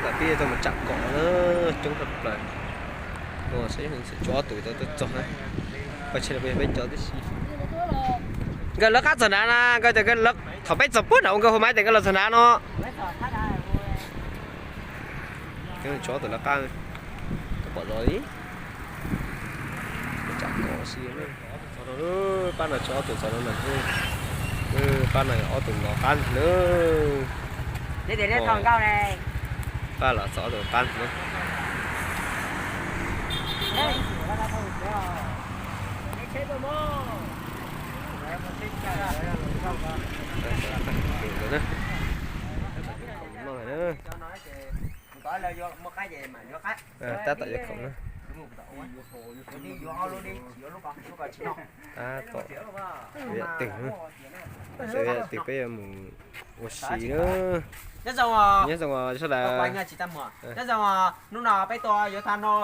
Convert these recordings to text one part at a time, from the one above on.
Tam pib tau mus tsam kom na, coob tshaj plaws. Saib tsuas ob tug tau tuaj txog na, pab tsheb peb cov tib si. Nkawd lawv qab txog nrad na, nkawd tias nkawd, thaum peb txog puag nram ua nkawd hu maiv tias nkawd los txog nrad no. Tsuas ob tug lawv qab, pom los li. Tsam kom si, pab no tsuas ob tug txog no na. Pab no ob tug los qab ntag na. Pab los txog ob tug qab ntag na. Tab tom yuav khoom na. Tab tom, yam twg, yam twg peb yuav mus ua si na. Nyob zoo os sawv daws. Nyob zoo os, hnub no peb tuaj yuav tha no.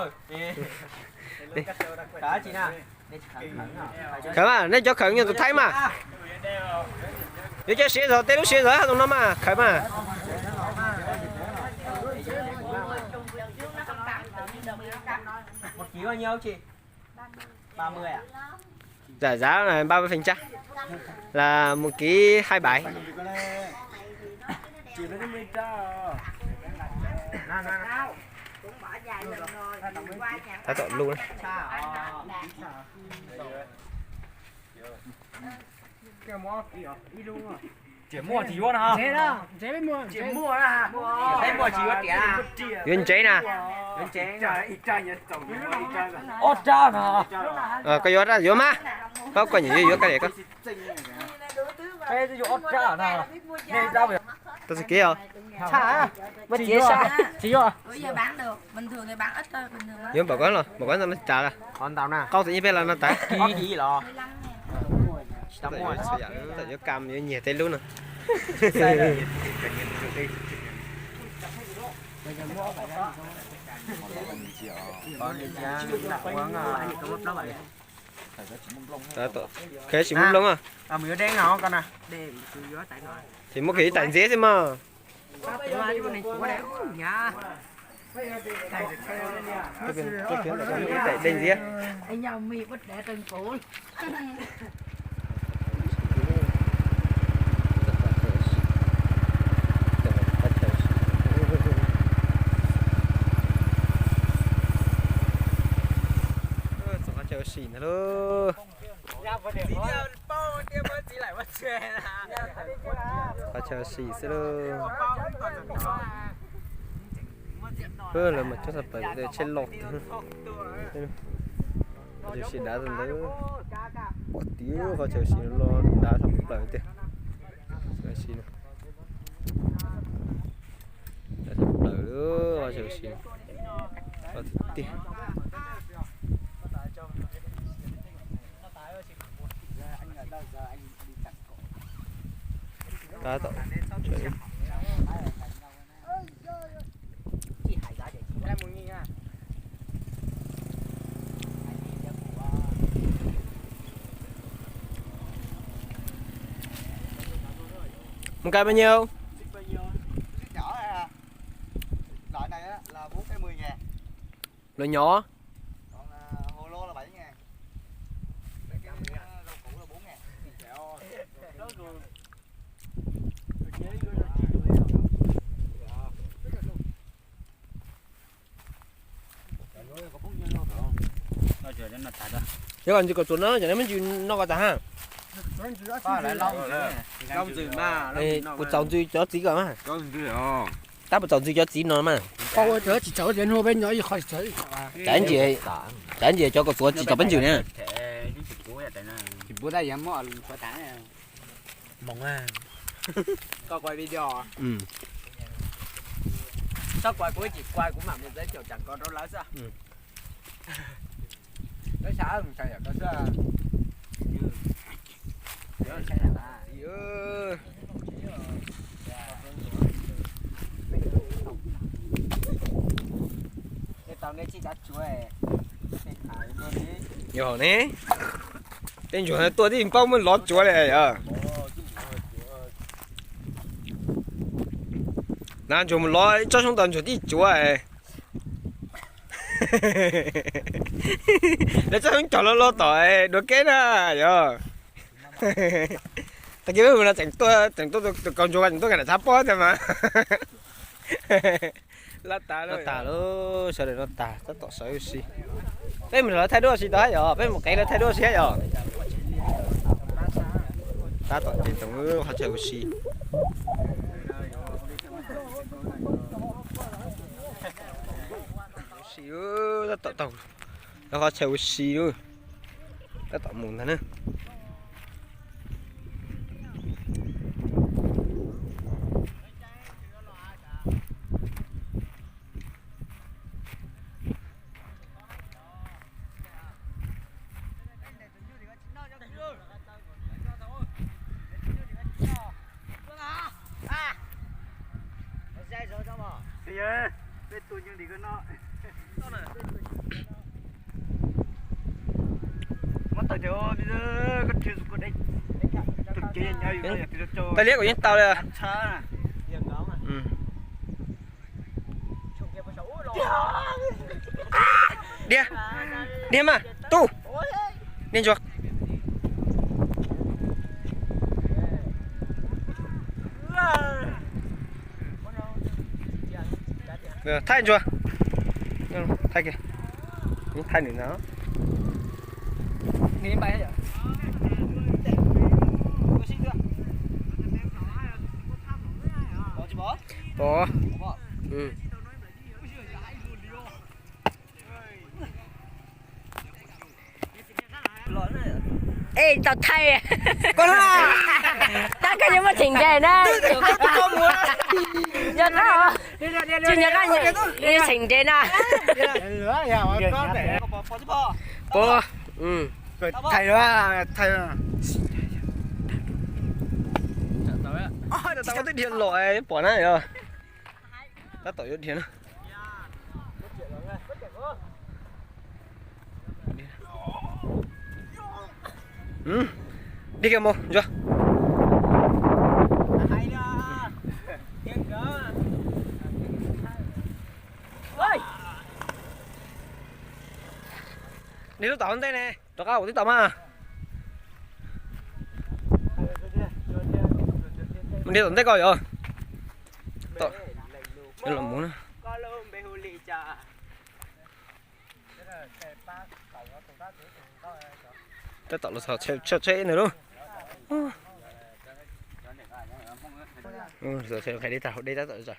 Khawv mas, nej cov khawv nyob tus Thaib mas. Yuav cov siav zog, tej lub siav zog tus no mas khawv mas. Giảm giá này ba mươi phần trăm, là một ký hai bảy. Tab tom lub na. Tsis muaj tsis yuav no. Tsis muaj, tsis yuav tias. Yuav ntsev na. Ob rab no. Koj yuav rab yuav mas. Koj, koj nyiam yuav yuav koj li koj. Peb yuav ob rab no. Tab sis kev os. Tsis yuav. Yuav npaum koj los, npaum koj no tas lawm. Qau txawm yeej peb los no tas. Tsis tau muaj, tsis tau yuav kam, yuav nyiag tej lub no. Khev tsis muaj nplooj a. Ces muab khev ib tais ntxiv xwb mas. Ib tais dej ntxiv. Txog qhov chaw ua si ntag lauj. Qhov chaw ua si xwb lauj. Lawv mas coob tshaj plaws, tsheb loj tiag. Qhov chaw ua si dav tag ntawd. Pom tiag, qhov chaw ua si no dav tshaj plaws tiag. Dav tshaj plaws, qhov chaw ua si. Tiag. Tab tom, mus kais bao nhiêu? Lượt nhỏ. Yog kom ntsis kom tsuav no, cov no me ntsis no kom tas ha. Puas txaus ntxws cov txiv kom mas. Tab puas txaus ntxws cov txiv no mas. Tsis txaus tias nug peb nyob ib qho tsis txaus. Txav ntsis, txav ntsis cov kom txuav tsis txaus peb ntsis na. Tsis puv tab yog muab qhuav tas. Koj quay video. Txhob quay, kuv tsis quay, kuv mam mus txawv caum tsam ko rau lawv xwb. Lawv xav mus txog yam ko xwb. Yog ne, tej ntsuag tuaj tib paub muab lov tsuav li os. Na ntsuag mus los tsob xyoob tom ntsuag tib cuav. Lawv tsob xyoob cog loj loj tom dua keb na yog. Tag kis peb mus no tseem tuaj, tseem tuaj tus kaus ntsuag tseem tuaj nqa daim tshav pob tiag mas. Los tas lawm, sawv daws los tas tab tom sawv ua si. Peb mus lawv thaij duab ua si tau hab yog, peb mus qev lawv thaij duab ua si hab yog. Tab tom cev toom qhov chaw ua si. Tab tom taug lawv qhov chaw ua si, tab tom mus ntag na. Tau liab kuv yeej tau li. Dhia, dhia mas tub, dhia ntsuag. Thaij ntsuag, thaij kiag, thaij nws no. Pov. Ej, tau thaij. Tab koj yuav muab tseem ntses na. Yog tsis nco qab yuav tseem ntses na. Pov. Thaij, thaij. Twb dhia los pom na yog. Tab tom yuav dhia na. Dhia kiag mus ntsuag. Dhia lub tom hauv ntej ne, rov qab ua tib tom mas. Mus dhia tom ntej koj yog. Los mus na. Tab tom los txog tsheb tsheb nws lub. Qhia deb tag, deb tab tom.